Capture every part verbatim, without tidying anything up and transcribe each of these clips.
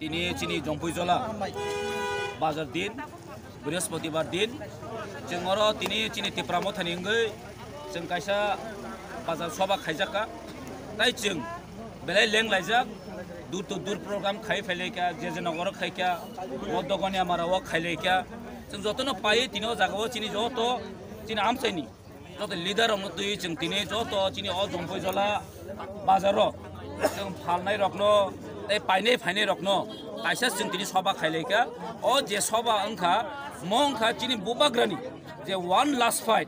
Tini chini Jompuijola bazar din, Brihaspatibar din, chwng oro tini chini Tipra Mothani wngwi chwng kaisa bazar soba khaijakha. Tai chwng belai lenglaijak, door to door program khai phailaikha, je je nogoro khaikha, o Dogonia mara o khailaikha. Chwng jotono paiwi tini o jaga o chini joto chini amchaini joto leader rokno twi chwng tini joto chini o Jompuijola bazar o chwng phalnai rokno tei painai phainai rokno kaisa chwng tini soba khailaikha. O je soba wngkha, mo wngkha chini bubagrani je one last fight,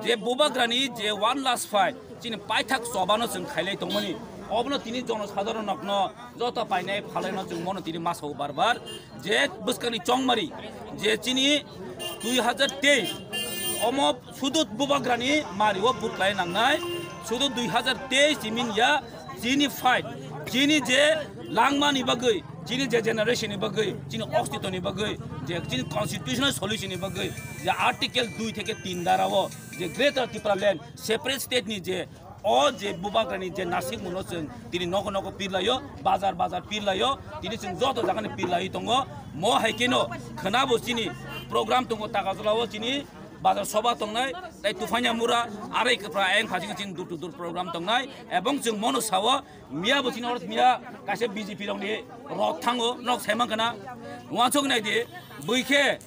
je bubagrani je one last fight, chini paithak chobano chwng khailai tongmani. Obono tini jonosadharon rokno joto painai phalaino chwng mono tini masa o bar bar je bwskangni chongmari je chini dui hazar teis omo sudu bubagrani mari o butlai nangnai, sudu dui hazar teis simin ya chini fight, chini je langmani bagwi, chini je generation ni bagwi, chini ostitoni bagwi, je chini constitutional solution ni bagwi, je article dui theke tin dara o je Greater Tipraland separate state ni je o je bubagrani je nasikmano chwng tini nogo nogo pirlaio, bazar bazar pirlaio, tini chwng joto jagani pirlaiwi tongo. Mo hai kheno khwnabo chini program tongo Takarjala o chini bazar soba tongnai, tai Tufanya Mura, arai kwpra ayang phasing chini door to door program tongnai, ebong chwng mono sao miya bo chini oro miya kaisa B J P rokni rot thango, nok saimang kana. Wansuk nai di, buikhe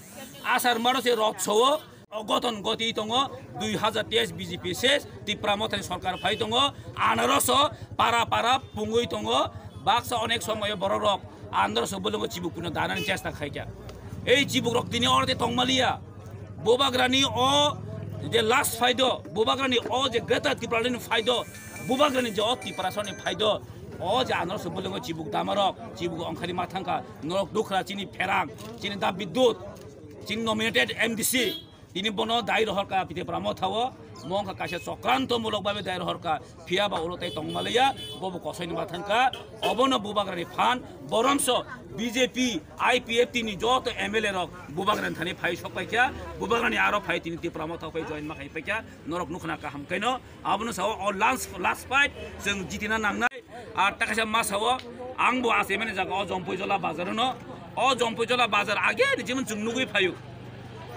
asar maro se rot sao. O goton goti tongo, dui hazar teis B J P ses, Tipra Mothani sorkar phai tongo, anoroso para para pungwi tongo, baksa onek somoyo borok rok anoroso bolongo chibuk puno danani chesta khaikha. Ei chibuk rok tini orte tongmaliya, bubagrani o je last phaido, bubagrani o je Greater Tipraland phaido, bubagrani je o Tiprasani phaido, o je anoroso bolongo chibuk damarok, chibuk ongkhari ma thangkha, norok dukra chini pherang, chini da bidyut, chini nominated M D C, tini bono dai rohorka Tipra Mothao, mo wngkha kaisa chokranto mulok babe dai rohorka, phiya ba ulo tai tongmaliya, bobo kosoini ma thangkha, obono bubagrani phan, boromso B J P, I P F T ni joto M L A rok bubagrani thani phai sokpaikha, bubagrani aro phai tini Tipra Mothao phai join ma khai paikha, norok nukhna kaham kaino, abono sao o last, last fight, chwng jitina nangnai. Ar ta kaisa ma sao, ang bo achaimani jaga o Jompuijola bazar no. O Jompuijola bazar age ni chimon chwng nugui phaio.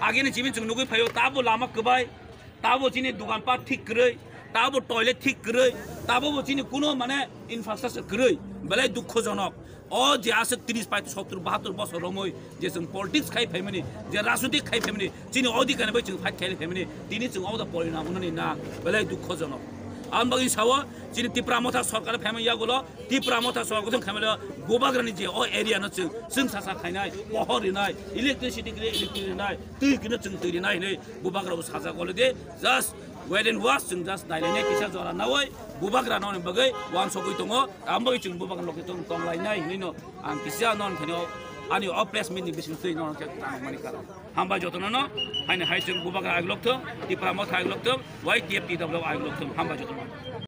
Age ni chimon chwng nugui phaio, tabo lama kwbai, tabo chini dogan pat thik kwrwi, tabo toilet thik kwrwi, tabo bo chini kuno mane infrastructure kwrwi. Belai dukhojonok. O je aswk tris pai sottur bahattur bosor romwi je chwng politics khai phaimani, je rajniti khai phaimani, chini odhikar bai chwng fight khai phaimani, tini chwng obo porinam wnani nang, belai dukhojonok. Ang bagwi sao, chini Tipra Motha sorkar phaimani yagulo, Tipra Motha sorkar thung khaimani bubagrani je o area no chwng, chwng sasa khainai, pohor rinai, electricity kre electricity rinai, twi kino chwng twi rinai hinwi bubagra bo sajak olode, just wait and watch, chwng just nailainai kisa jora nawi, bubagra noni bagwi wansogwi tongo, ang bagwi chwng bubagra lokhe chwng tonglainai hinwi no. Ang kisa non thani o, ani o press meet ni bising twi non khe tang mani karon. Hambai jotono no, haini hai chwng bubagra aglok thung, Tipra Motha aglok thung, Y T F T W aglok thung, hambai jotono.